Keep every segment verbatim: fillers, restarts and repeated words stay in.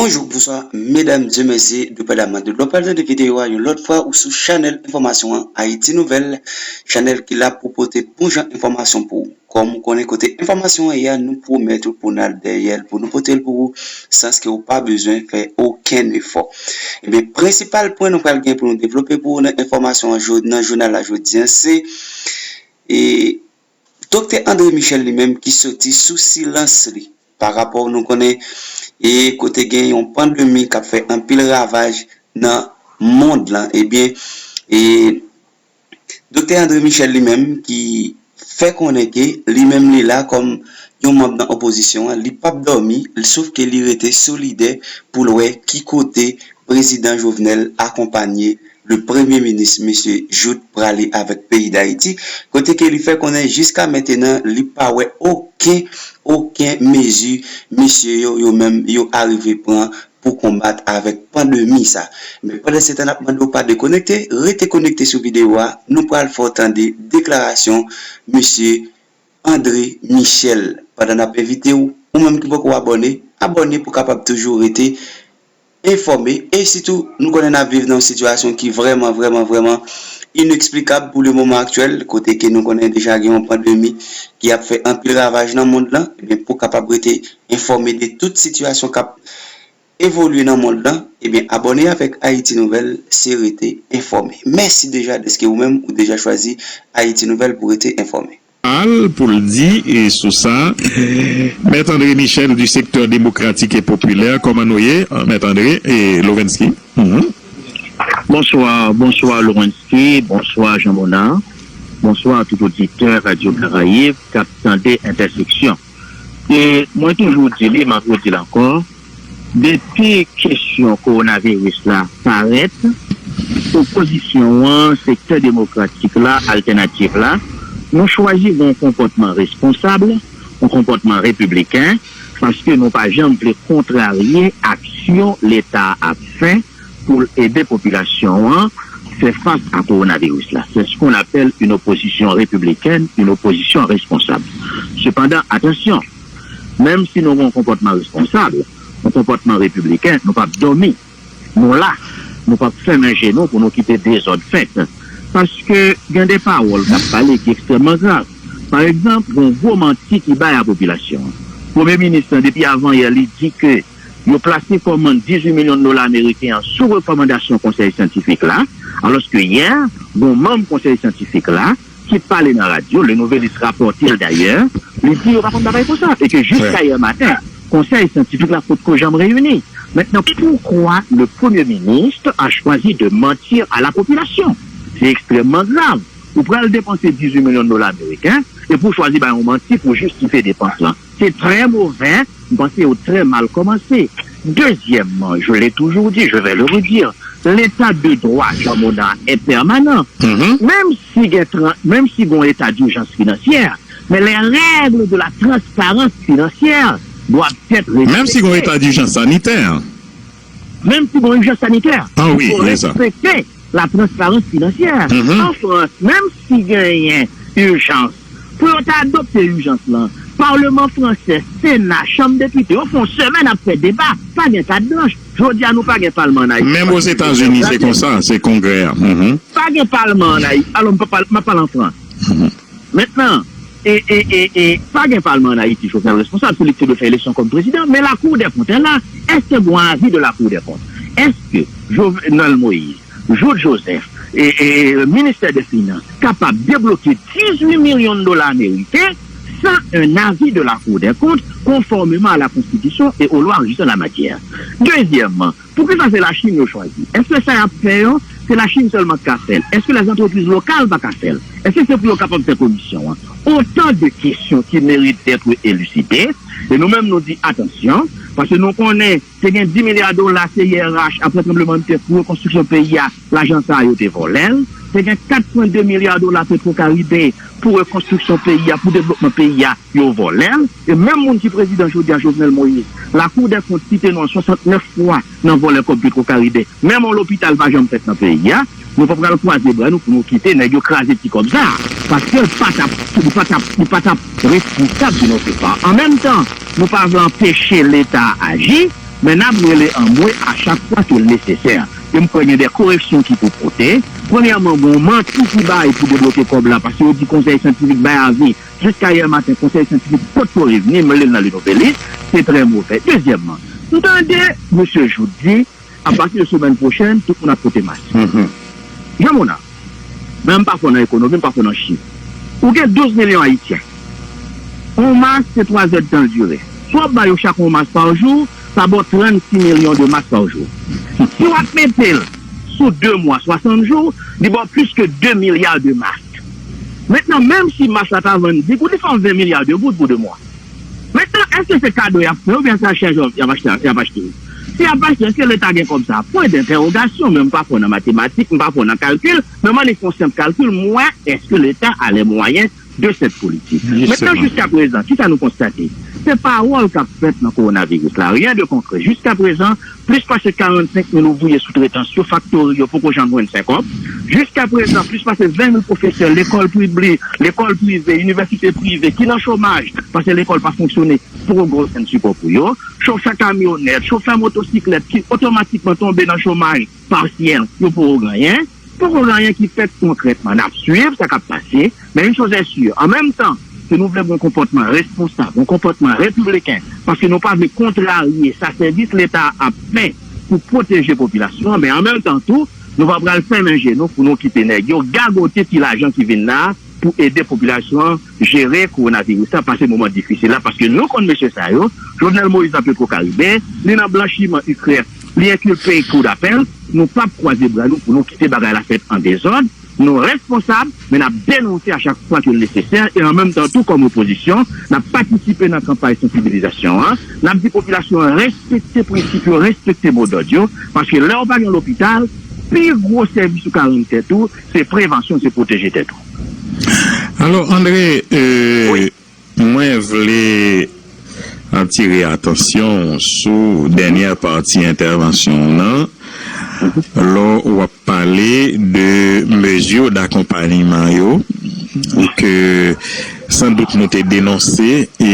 Bonjou, bonswa, medam e mesye, doktè, madam, tout lòt pral tande videyo a yon lòt fwa ou sou chanèl enfòmasyon an, Ayiti Nouvèl, chanèl ki la pou pote bon jan enfòmasyon pou ou. Kòm ou konnen kote enfòmasyon an ye a, nou pwomèt ou pou n al dèyè l, pou nou pote l pou ou, sans ke ou pa bezwen fè okenn efò. Ebyen, prensipal pwen nou pral gen pou nou devlope pou ou nan enfòmasyon an, nan jounal la jodi a, se e, Doktè André Michel li menm ki soti sou silans li pa rapò, nou konnen, e kote gen yon pandemi k ap fè anpil ravaj nan mond lan, ebyen, e, Doktè André Michel li menm ki fè konnen ke li menm li la kòm yon manm nan opozisyon an, li p ap dòmi, sof ke li rete solidè pou l wè ki kote prezidan Jovenel akonpanye le premye minis, mesye Jouthe, prale avèk peyi Dayiti, kote ke li fè konnen jiska mentenan li pa wè okenn, okenn mezi mesye yo, yo menm, yo arive pran pou konbat avèk pandemi sa. Men pandan se tan n ap mande w pa dekonekte, rete konekte sou videyo a, nou pral fè w tande deklarasyon mesye André Michel. Pandan n ap envite w, ou menm ki poko abòne, abòne pou w kapab toujou rete enfòme. E sitou, nou konnen n ap viv nan yon sitiyasyon ki vrèman, vrèman, vrèman ineksplikab pou le moman aktyèl, kote ke nou konnen deja gen yon pandemi ki ap fè anpil ravaj nan mond lan. Ebyen, pou w kapab rete enfòme de tout sitiyasyon k ap evolye nan mond lan, ebyen, abòne avèk Ayiti Nouvèl, se rete enfòme. Mèsi deja dèske ou menm ou deja chwazi Ayiti Nouvèl pou rete enfòme. Al pou l di e sou sa. Mèt André Michel du Secteur Démocratique et Populaire, kòman nou ye, Mèt André e Lovensky? Mhm. Bonswa, bonswa Lorensky, bonswa Jean Monard, bonswa tout oditè Radio Caraïbe k ap tande Entèseksyon. E mwen toujou di li, m ap redi l ankò, depi kesyon kowonaviris la parèt, opozisyon an, sektè demokratik la, altènativ la, nou chwazi gen yon konpòtman responsab, yon konpòtman repibliken, paske nou pa janm vle kontrarye aksyon Leta ap fè pou l ede popilasyon an fè fas a kowonaviris la. C'est ce qu'on appelle une opposition républicaine, une opposition responsable. Sepandan, atansyon, menm si nou gen yon konpòtman responsab, yon konpòtman repibliken, nou p ap dòmi. Nou la, nou p ap fèmen je nou pou nou kite dezòd fèt. Paske gen de pawòl k ap pale ki ekstrèmman grav. Pa egzanp, gen yon gwo manti ki bay a popilasyon an. Premye minis lan, depi avanyè, li di ke yo plase kòmann dizuit milyon dola ameriken an sou rekòmandasyon konsèy syantifik la, alòske yè, gen yon manm konsèy syantifik la ki pale nan radyo, Le Nouvelliste rapòte l dayè, li di yo pa konn bagay konsa, e ke jiska yè maten, konsèy syantifik la potko janm reyini. Maintenant, pourquoi le Premier ministre a choisi de mentir à la population? C'est extrêmement grave. Ou pral depanse dizuit milyon dola ameriken, epi w chwazi bay yon manti pou jistifye depans lan. C'est très mauvais, m panse yo trè mal kòmanse. Deuxièmement, je l'ai toujours dit, je vais le redire, l'état de droit, Jean Monard, est permanent. Mhm. Menm si gen tran- menm si gen yon état d'urgence financière, mais les règles de la transparence financière doivent être respectées. Menm si gen yon état d'urgence sanitaire. Menm si gen yon urgence sanitaire, il faut respecter la transparence financière. Mhm. An Frans, menm si genyen ijans, pou yo ta adopte ijans lan, Palman fransè, Sena, Chanm Depite, yo fè yon semèn ap fè deba, pa gen kat blanch. Jodi a, nou pa gen palman an Ayiti. Menm Ozetazini, se konsa, se Kongrè a. Mhm. Pa gen palman an Ayiti. Alò, m pa pal- m ap pale an Frans. Mhm. Maintenant, e, e, e, e, pa gen palman an Ayiti, Jovenel responsab, se li ki te dwe fè eleksyon kòm prezidan, men Lakou dè Kont la, èske gen yon avi de Lakou dè Kont? Èske Jovenel Moïse, Jouthe Joseph, e, e, ministè dè Finans kapab debloke dizuit milyon dola ameriken sans un avis de la Cour des comptes, conformément à la Constitution et aux lois régissant la matière? Dezyèmman, poukisa se Lachin yo chwazi? Èske sa y ap fè yo, se Lachin sèlman k ka fè l? Èske lèzantrepriz lokal pa ka fè l? Èske se pou yo kapab fè komisyon an? Autant de questions qui méritent d'être élucidées. E nou menm, nou di, atansyon, paske nou konnen te gen dis milya dola C I R H apre tranblemanntè pou rekonstriksyon peyi a, lajan sa a, yo te vòlè l. Te gen kat pwen de milya dola Petro Caribe pou rekonstriksyon peyi a, pou devlopman peyi a, yo vòlè l. E menm moun ki prezidan jodi a, Jovenel Moïse, Lakou dè Kont site non l swasantnèf fwa nan vòlè kòb Petro Caribe. Menm yon lopital pa janm fèt nan peyi a. Nou pa pral kwaze bra nou pou nou kite nèg yo kraze ti kòb sa a. Paske l pa t ap, li pa t ap, li pa t ap responsab de notre part. An menm tan, nou pa vle anpeche Leta aji, Men n ap rele anmwe a chak fwa ke l nesesè. E m kwè gen de koreksyon ki pou pote. Premyèman, gen yon manti ki bay pou debloke kòb la, paske yo di Konsèy Syantifik bay avi jiska yè maten, Konsèy Syantifik potko revni, m li l nan Le Nouvelliste, se trè move. Dezyèmman, m tande mesye Jouthe di, apati de semèn pwochèn, tout moun ap pote mas. Jan Mona, men m pa fò nan ekonomi, m pa fò nan chif. Ou gen douz milyon Ayisyen. On mas se twa zèdtan l dire. Si w ap ba yo chak on mas pa jou, sa ba w trannsis milyon de mas pa jou. Si w ap mete l sou de mwa, swasant jou, li ba w plis ke de milya de mas. Mentnan, menm si mas la ta vann di goud, li fè w ven milya de goud pou de mwa. Mentnan, èske se kado y ap fè oubyen se achèjè y ap achte, y ap achte yo? Si y ap achte, èske Leta gen kòb sa a? Pwen dentèwogasyon, men m pa fò nan matematik, m pa fò nan kalkil, men m annik fè yon senp kalkil, m wè èske Leta a les moyens de cette politique. Mentnan, jiska prezan, kisa nou konstate? Se pawòl k ap fèt nan kowonaviris la, rien de concret. Jiska prezan, plis pase karannsenk mil ouvriye soutretans yo, faktori yo poko janm jwenn senkòb. Jiska prezan, plis pase ven mil pwofesè lekòl pibli, lekòl prive, inivèsite prive ki nan chomaj, paske lekòl pa fonksyone, poko gen okenn sipò pou yo. Chofè kamyonèt, chofè motosiklèt ki otomatikman tonbe nan chomaj pasyèl, yo poko gen anyen. Poko gen anyen ki fèt konkrètman. N ap swiv sa k ap pase, men une chose est sûre, an menm tan ke nou vle gen yon konpòtman responsab, yon konpòtman repibliken, paske nou pa vle kontrarye sa sèvis Leta a ap fè pou pwoteje popilasyon an, men an menm tan tou, nou pa pral fèmen je nou pou nou kite nèg yo gagote ti lajan ki vin la pou ede popilasyon an jere kowonaviris la, pase moman difisil la, paske nou konn mesye sa yo, Jovenel Moïse nan Petro Caribe, li nan blanchiman Ikrèn, li enkilpe kou dapèl, nou p ap kwaze bra nou pou nou kite bagay la fèt an dezòd. Nou responsab, men n ap denonse a chak fwa ke l nesesè, e an menm tan tou, kòm opozisyon, n ap patisipe nan kanpay sansibilizasyon an, n ap di popilasyon an respekte prensip yo, respekte modòd yo, paske lè w pa gen lopital, pi gwo sèvis ou ka rann tèt ou, se prevansyon, se pwoteje tèt ou. Alò, André, euh, mwen vle atire atansyon w sou dènyè pati entèvansyon w nan, lè w ap pale de mezi dakonpayman yo ke sandout nou te denonse e,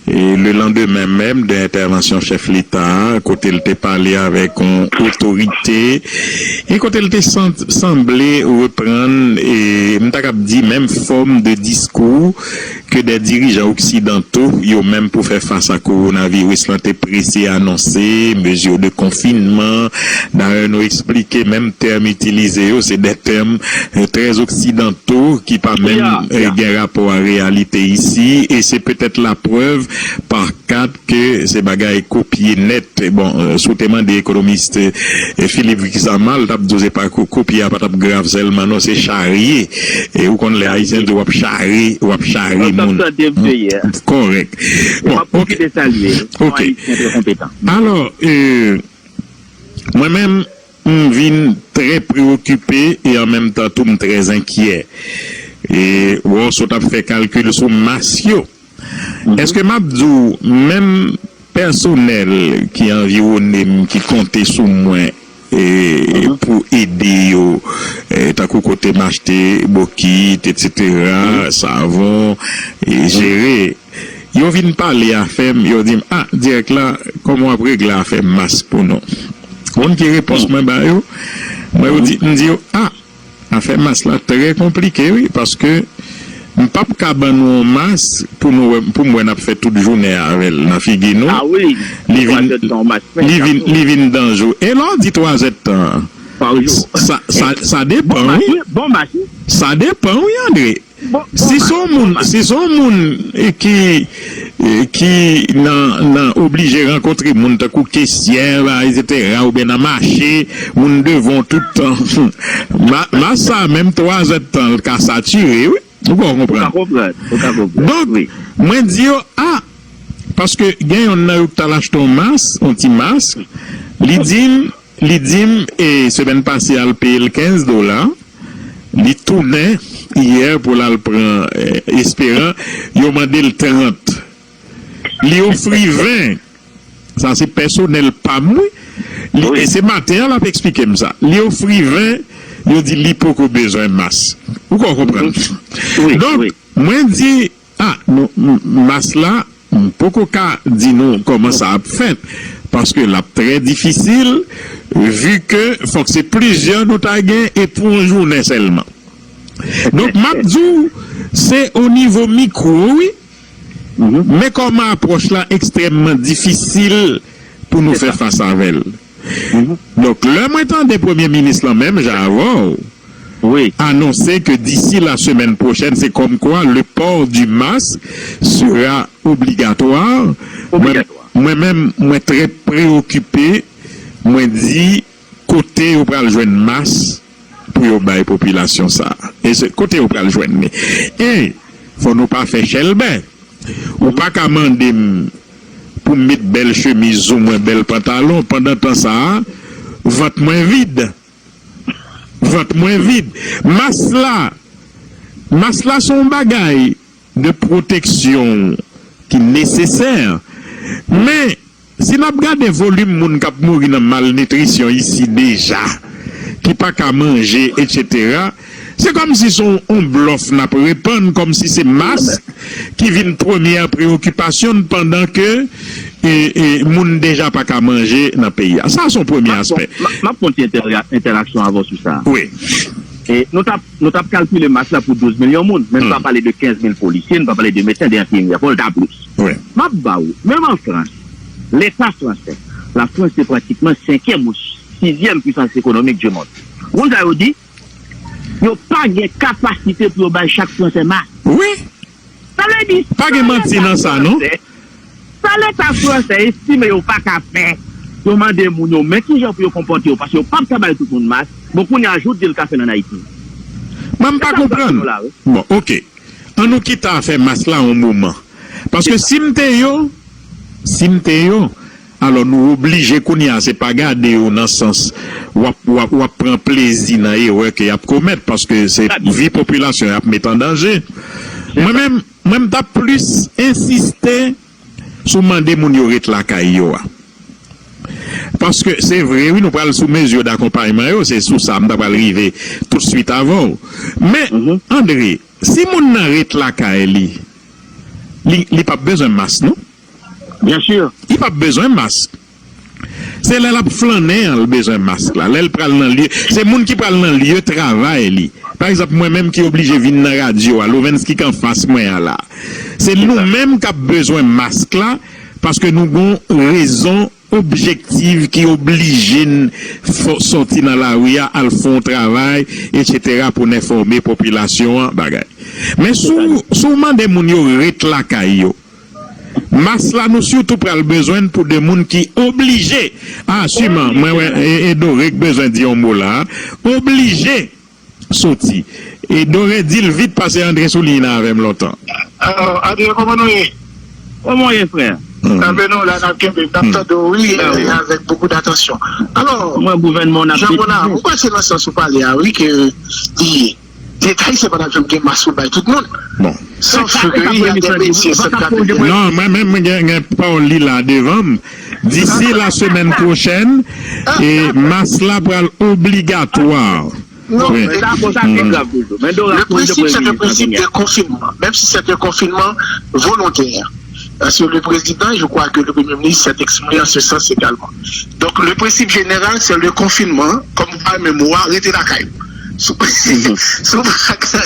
e le landemen menm de entèvansyon chèf Leta a, kote l te pale avèk yon otorite e kote l te san- sanble reprann, e m ta kab di, menm fòm de diskou ke de dirijan oksidanto, yo menm pou fè fas a kowonaviris lan, te prese anonse, mezi de konfinman. Dayè, nou eksplike menm tèm itilize yo, se de tèm, eh, trè oksidanto ki pa menm, eh, gen rapò a reyalite isi, e se petèt laprèv pa kat ke se bagay kopye nèt. Bon, eh, si w te mande ekonomis, eh, Philippe Vixamar, l t ap di w se pa ko- kopye a pa t ap grav sèlman, non, se charye. E ou konn lè Ayisyen di w ap chare, w ap chare moun. Kòrèk. Bon, ok. Ok. Alò, eh, mwen menm, m vin trè preokipe e an menm tan tou m trè enkyè. E wè w sot ap fè kalkil sou mas yo. Èske m ap di w, menm pèsonèl ki anviwone m, ki konte sou mwen, e, pou ede yo, e, tankou kote m achte bokit, etsetera, savon, e, jere, yo vin pale afè m, yo di m, "A, dirèk la, kòman w ap regle afè mas pou nou?" Ou konn ki repons mwen ba yo? Mwen yo di, m di yo, "A, afè mas la trè konplike, wi, paske m p ap ka ban nou yon mas pou nou wè, pou m wè n ap fè tout jounen avè l nan figi nou." Li vin, li vin, li vin danjou. E lè w di twa zèdtan an, sa, sa, sa depann, wi. Sa depann, wi, André. Si se yon moun, si se yon moun, eh, ki, eh, ki nan, nan oblije rankontre moun tankou kesyè, etsetera, oubyen nan mache, moun devan w tout tan, ma- mas sa menm twa zèdtan l ka satire, wi. Ou ka konprann. Ou ka konprann. Ou ka konprann. Donk, mwen di yo, a, paske gen yonn nan yo ki t al achte yon mas, yon ti mas, li di m, li di m, e, semèn pase a, l peye l kenz dola. Li tounen yè pou l al pran, eh, Esperan. Yo mande l trant. Li ofri ven. Sa se pèsonèl pa m, wi. Li, e se maten an l ap eksplike m sa. Li ofri ven, yo di li poko bezwen mas. Ou ka konprann? Donk, mwen di, a, nou, m- mas la, m poko ka di nou kòman sa ap fèt. Paske l ap trè difisil, vi ke fòk se plizyè nou ta gen e pou yon jounen sèlman. Donk, m ap di w, se o nivo mikwo, wi. Men kòman apwòch la ekstrèmman difisil pou nou fè fas avè l. Donk, lè mwen tande premye minis lan menm jan avè w, anonse ke d'ici la semaine prochaine, c'est comme quoi le port du masque sera obligatoire. Mwen, mwen menm, mwen trè preokipe, mwen di kote yo pral jwenn mas pou yo bay popilasyon sa a. E se kote yo pral jwenn li. E fò nou pa fè chèlbè. Ou pa ka mande m pou m met bèl chemiz sou mwen, bèl pantalon, pandan tan sa a, vant mwen vid. Vant mwen vid. Mas la, mas la se yon bagay de pwoteksyon ki nesesè. Men, si n ap gade volim moun k ap mouri nan malnitrisyon isi deja, ki pa ka manje, etsetera, se kòmsi se yon, yon blòf n ap repann, kòmsi se mas ki vin premyè preyokipasyon n pandan ke e, e, moun deja pa ka manje nan peyi a. Sa se yon premye aspè. M ap fè yon ti entè-, entèraksyon avè w sou sa. Wi. E, nou t ap, nou t ap kalkile mas la pou douz milyon moun, men nou pa pale de kenz mil polisye, nou pa pale de medsen, de enfimyè, fò l ta plis. M ap ba w, menm an Frans, Leta fransè, Lafrans se pratikman senkyèm ou sizyèm pwisans ekonomik du monde. Ou konn sa yo di? Yo pa gen kapasite pou yo bay chak Fransè mas. Wi. Sa vle di, pa gen manti nan sa, non. Sa Leta fransè estime yo pa ka fè, yo mande moun yo, men kijan pou yo konpòte yo, paske yo p ap ka bay tout moun mas. Bon, kounye a, jouk di l ka fè l ann Ayiti. Mwen, m pa konprann. Bon, oke. An nou kite afè mas la yon moman. Paske si m te yo, si m te yo, alò nou oblije kounye a, se pa gade yo nan sans w ap, w ap, w ap pran plezi nan erè ke y ap komèt, paske se vi popilasyon y ap met an danje. Mwen menm, mwen m t ap plis ensiste sou mande moun yo ret lakay yo a. Paske se vre, wi, nou pral sou mezi dakonpayman yo, se sou sa m ta pral rive toutswit avè w. Men, André, si moun nan ret lakay li, li, li p ap bezwen mas, non? Byen si. Li p ap bezwen mas. Se lè l ap flannen an l bezwen mas la. Lè l pral nan lye, se moun ki pral nan lye travay li. Pa egzanp, mwen menm ki oblije vin nan radyo a, Lovens ki anfas mwen an la. Se nou menm k ap bezwen mas la, paske nou gon rezon objektif ki oblije n fò-, sòti nan lari a, al fè yon travay, etsetera, pou n enfòme popilasyon an, bagay. Men si w, si w mande moun yo ret lakay yo, mas la, nou sitou pral bezwen l pou de moun ki oblije. A, siman, mwen wè, e, e Doré k bezwen di yon mo la. Oblije soti. E Doré, di l vit, paske André sou liy nan avè m lontan. Alò, André, kòman nou ye? Kòman w ye, frè? Anben, nou la, n ap kenbe, n ap tande w, wi, e, avèk bokou datansyon. Alò, mwen, gouvènman, n ap Jean Renard, ou pase nan sans ou pale a, wi, ke li ye. Leta ayisyen pa t ap janm gen mas pou bay tout moun. Bon. Sòf ke y a de medsen, sèt ka te gen. Non, mwen menm, mwen gen, gen pawòl li la devan m. D'ici la semaine prochaine, e mas la pral obligatwa. Non, wi. Men dakò, sa pi grav toujou. Men Dora, le principe, c'est un principe de confinement. Même si c'est un confinement volontaire. Parce que le président, je crois que le Premier ministre s'est exprimé en ce sens également. Donc, le principe général, c'est le confinement, comme vous parlez même, rete lakay ou. Si w pa, si w pa ka,